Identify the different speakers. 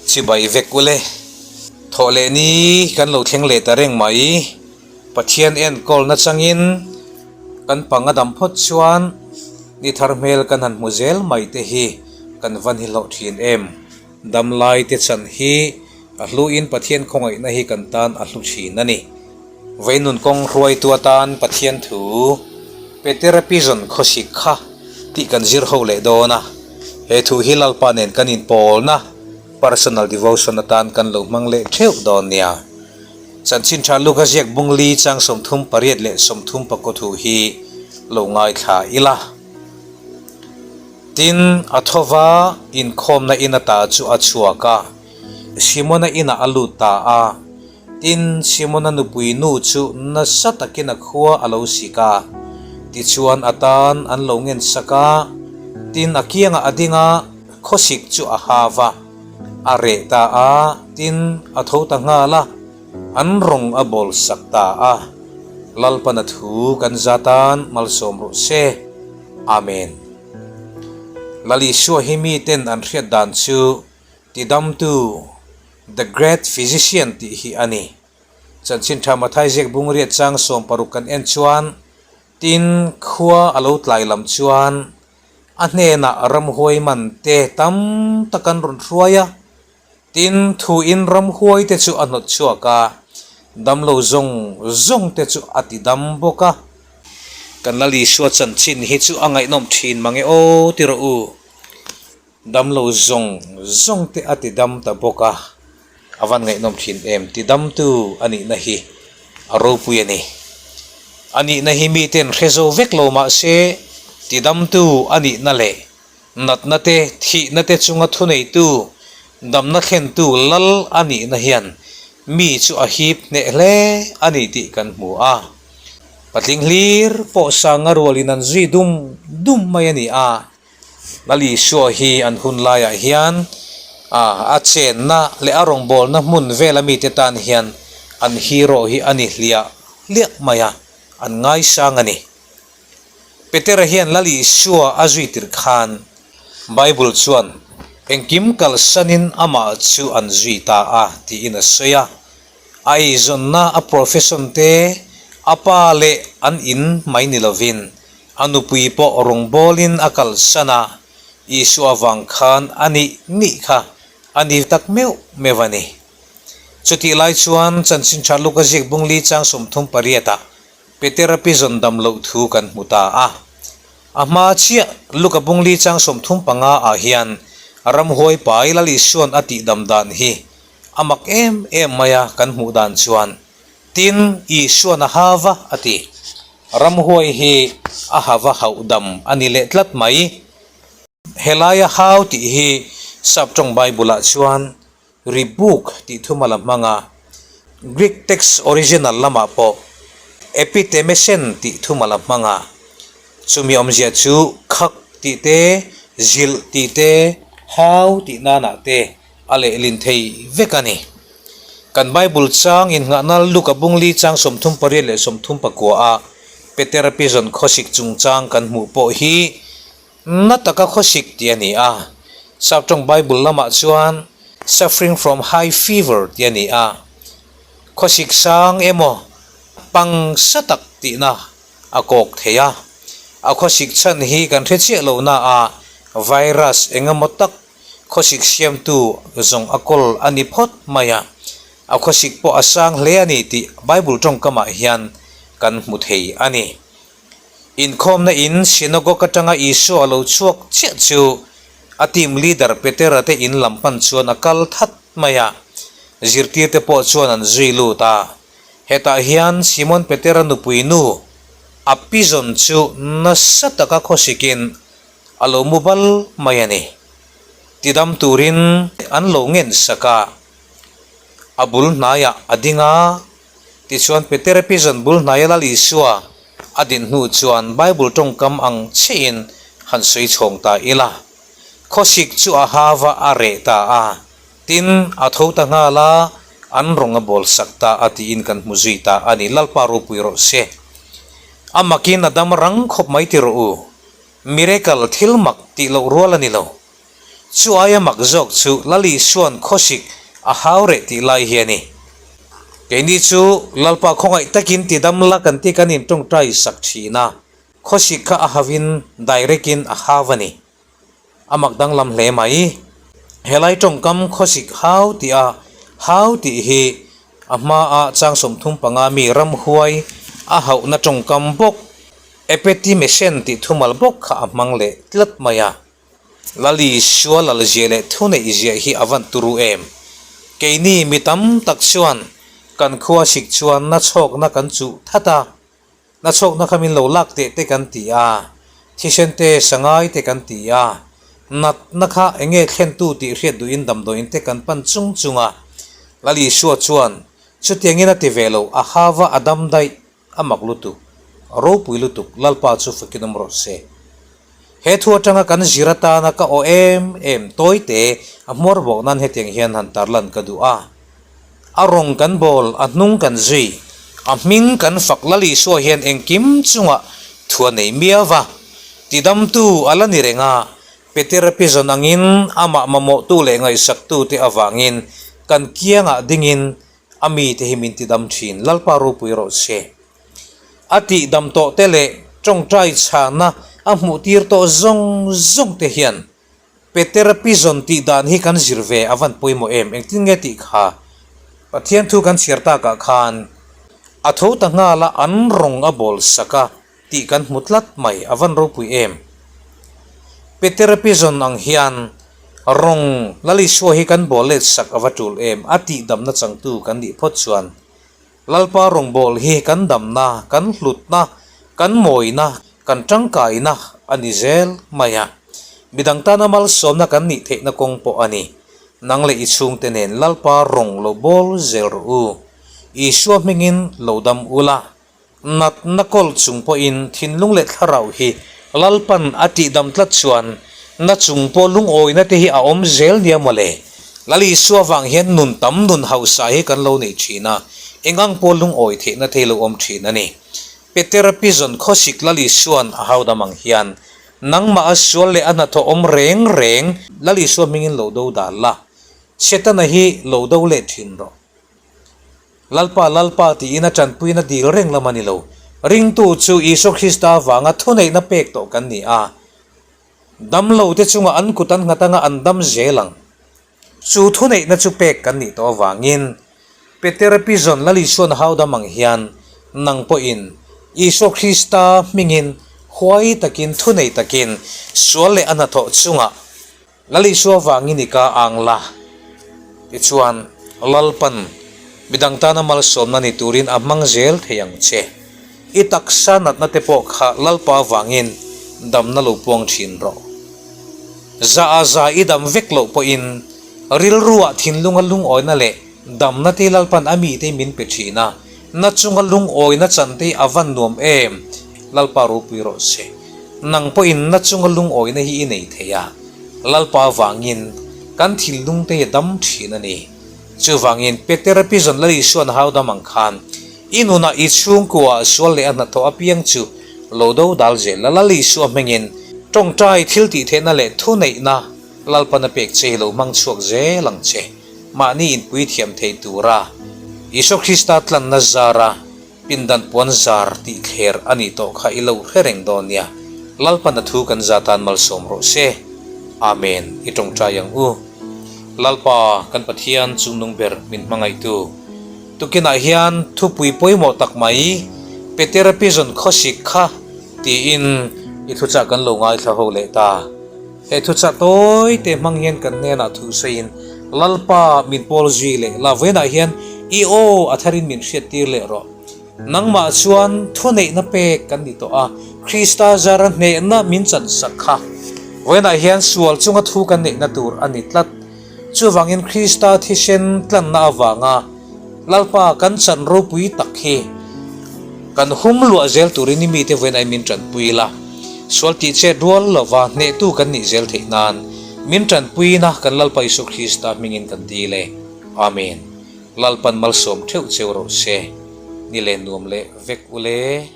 Speaker 1: Chibai vek ule. Thawh leh ni kan lo thleng leh ta reng mai. Pathian enkawl nachangin kan panga dam phawt chuan ni thar hmel kan han hmu zel mai te hi kan van hi hlawh thin em. Damlai te chan hi a hluin Pathian khawngaihna hi kan tan a hlu thin a ni. Veinun kawng hruaitu atan Pathian thu Petera Pigeon khawsik kha tih kan zir ho leh dawn a, he thu hi Lalpa nen kan inpawlna, personal devotion, atan kan lo hmang leh theuh dawn nia. Chanchin tha Luka ziak bungli chang 38 leh 34 thu hi lo ngaithla ila. Tin, a thova inkhawmna in ata chu a chhuak a, Simona inah a lut ta a. Tin, Simona nupui nu chu nasa takin a khua a lo sik a, tichuan a tan an lo ngen sak a. Tin, a kiangah a ding a, khawsik chu a hav a, a reh ta a, tin, a tho ta nghal a, an rawng a bawl sak ta a. Lalpana thu kan za tan malsawm rawh se. Amen. Lal Isua hi miten an hriat dan chu tidamtu The Great Physician tih hi a ni. Chanchin tha Mathai ziak bungriat chang 60 kan en chuan, tin khua a lo tlai lam chuan a hnenah ramhuai man te tam tak an rawn hruai a, tin thuin ramhuai te chu a hnawt chhuak a, damlo zawng zawng te chu a ti dam bawk a. Kan Lal Isua chanchin hi chu a ngaihnawm thin mange aw ti rawh u. Damlo zawng zawng te a ti dam ta bawk a, a van ngaihnawm thin em, ti damtu a nihna hi a ropui a ni. A nihna hi miten hre zo vek lo mah se, ti damtu a nihna leh natna te, thihna te chunga thuneitu, damna thlentu lal a nihna hian mi chu a hip hneh hle a ni tih kan hmu a. Patling hlir pawh sanga rualin an zui dum dum mai a ni a. Lal Isua hi an hun laiah hian a chenna leh a rawngbawlna hmun vela mite tan hian an hero hi a ni hliah hliah mai a, an ngaisang a ni. Petera hian Lal Isua a zui tir khan Bible chuan engkim kalsanin amah chu an zui ta a tiin a sawi a. A eizawnna, a profession te, a pa leh an in mai ni lovin A nupui pawh rawngbawlin a kalsan a, Isua avang khan a nih nih kha a ni tak meuh meuh a ni. Chutih lai chuan Chanchin Tha Luka ziak bungli chang 38 ah Petera pi zawn dam loh thu kan hmu ta a. A hma chiah Luka bungli chang 35 ah hian ramhuai pai Lal Isua'n a tihdam dan hi a mak em em mai a kan hmuh dan chuan Tin, Isua'n a ha va a ti. Ramhuai hi a ha va hauh dam a ni leh tlat mai. Helaia hau tih hi Saptawng Bible-ah chuan rebuke tih thuma la hmang a, Greek text original lamah pawh epitemesen tih thuma la hmang a. Chumi awmzia chu khak tih te, zilh tih te, hau tih nanah te a lehlin thei vek a ni. Kan Bible chang innghahna Luka bungli chang 38 leh 39 a Petera pizawn khawsik chungchang kan hmuh pawh hi na taka khawsik tih a ni a. Saptawng Bible lamah chuan suffering from high fever tih a ni a. Khawsik sang emaw pangsa tak tihna a kawk thei a. A khawsik chhan hi kan hre chiah lohna a virus engemaw tak Khawsik siamtu zawng a kawl a ni phawt mai a, a khawsik pawh a sang hle a ni tih Bible tawngkamah hian kan hmu thei a ni. Inkhawmna in synagogue atanga Isua a lo chhuak chiah chu a team leader Petera te in lam hman chuan a kal that mai a, zirtirte pawh chuan an zui lut a. Hetah hian Simon Petera nupui nu a pizawn chu nasa taka khawsikin A lo mu bal mai a ni. Tidam turin an lo ngen sak a, a bul hnaiah a ding a. Tichuan Petera Pizawn bul hnaia Lal Isua a din hnu chuan Bible tawngkam ang chiahin han sawi chhawng ta ila. Khawsik chu a hava a reh ta a, tin a tho ta nghal a, an rawng a bawl sak ta a tiin kan hmu zui ta a ni. Lalpa ropui rawh se. A makin a dam rang khawp mai ti rawh u. Miracle thil mak tih loh rual a ni lo. Chu aia mak zawk chu Lal Isua'n khawsik a hau reh tih lai hi a ni. Keini chu Lalpa khawngaih takin tidam la kan tih kan intawngtai sak thin a, khawsik kha a hauin direct in a hau a ni. A mak danglam hle mai. Helai tawngkam khawsik hau tih a hau tih hi a hmaa chang 35 mi ramhuai a hauhna tawngkam bawk Epetimesen tih thumal bawk kha a hmang leh tlat mai a. Lali Sua lal ziah leh thuneih ziah hi a van turu em? Keini mi tam tak chuan kan khua sik chuan na chhawkna kan chuh that a, na chhawkna kha min lo lak teh te kan ti a, thisen te sangai te kan ti a, natna kha eng nge thlentu tih hriat duhin damdawiin te kan pan chung chung a. Lali Sua chuan chutiangin a ti ve lo, a hava a dam daih. A mak lutuk, a ropui lutuk, Lalpa chu fakin awm rawh se. He thu atanga kan zir atana ka aw em em tawi te a hmuar bawk nan hetiang hian han tarlan ka duh a. A rawng kan bawl, a hnung kan zui, a hming kan fak Lal Isua hian engkim chungah thu a nei miau va. Tidamtu a la ni reng a, Petera pi zawn angin amah mamawhtu leh ngaihsaktute avangin kan kiangah dingin A mite hi min tidam thin, Lalpa ropui rawh se. A tihdam tawh te leh tawngtai chhana a hmuh tir tawh zawng zawng te hian Petera pizawn tih dan hi kan zir ve a van pawimawh em? Engtin nge tih kha Pathian thu kan chhiar takah khan a tho ta nghal a, an rawng a bawl sak a tih kan hmu tlat mai, a van ropui em? Petera pizawn ang hian Rawng Lalisua hi kan bawl let sak a va tul em? A tih damna changtu kan nih phawt chuan Lalpa rawngbâwl hi kan damna, kan hlutna, kan mawina, kan tangkaina a ni zel mai a. Midang tana malsawmna kan nih theihna kawng pawh a ni. Nang leh i chhungte nen Lalpa rawng lo bawl zel rawh u. Isua hmingin lo dam ula. Natna kawl chung pawhin thinlung leh thlarau hi Lalpan a tihdam tlat chuan na chung pawh lungawina te hi a awm zel nia mawle. Lal Isua vang hian nun tam nun hausa hi kan lo nei thin a, eng ang pawh lungawi theihna te hi lo awm thin a ni. Petera pizawn khawsik Lal Isua'n a haudam ang hian nangmah a sual leh a hnathawh awm reng reng Lal Isua hmingin lo do dal la, Setana hi lo do leh thin rawh. Lalpa, Lalpa tiin a tanpuina dil reng lam a ni lo. Ringtu chu Isua Krista avanga thuneihna pek tawh kan ni a. Damlote chungah an kut an nghat anga an dam zel ang. Chu thuneihna chu pek kan nih tawh avangin Petera pizawn Lal Isua'n hau dam ang hian nang pawhin Isua Krista hmingin huai takin thunei takin sual leh a hnathawh chungah Lal Isua vangin i ka ang la, tichuan Lalpan midang tana malsawmna ni turin a hmang zel thei ang che. I taksa natna te pawh kha Lalpa vangin damna lo puang thin rawh. Za a za i dam vek loh pawhin rilruah thinlunga lungawina leh damna te Lalpan a mite min pe thin a, na chunga lungawina chan te a van nuam em? Lalpa ropui rawh se. Nang pawhin na chunga lungawina hi i nei thei a, Lalpa avangin kan thinlung te hi a dam thin a ni. Chuvangin Petera pizawn Lal Isua'n hau dam ang khan i nunah i chhungkua sual leh a hnathawh apiang chu lo do dal zel la, Lal Isua hmingin tawngtai thil tih theihna leh thuneihna Lalpan a pek che hi lo hmang chhuak zel ang che. Mahni inpui thiam thei tura Isua Krista tlanna zara Pindan puan zar tih thler a nih tawh kha i lo hre reng dawn nia. Lalpan a thu kan za tan malsawm rawh se. Amen. I tawngtai ang u. Lalpa, kan Pathian chungnung ber min hmangaihtu. Tukinah hian thupui pawimawh tak mai, Petera pizawn khawsik kha tiin i thuchah kan lo ngaithla ho leh ta. He thuchah tawi te hmang hian kan hnenah thu sawiin Lalpa min pawl zui leh la vawiinah hian i aw a tharin min hriattir leh rawh. Nangmah chuan thuneihna pek kan ni tawh a, Krista zara hnehna min chansak kha vawiinah hian sual chunga thu kan neihna tur a ni tlat. Chuvangin Krista thisen tlanna avanga Lalpa kan chan ropui tak hi kan hum luah zel turin i mite vawiin ai min tanpui la, sual tih chet rual lova hnehtu kan nih zel theih nan min tanpuina kan Lalpa Isua Krista hmingin kan dil e. Amen. Lalpan malsawm theuh cheu rawh se. Ni len nuam leh vek ule.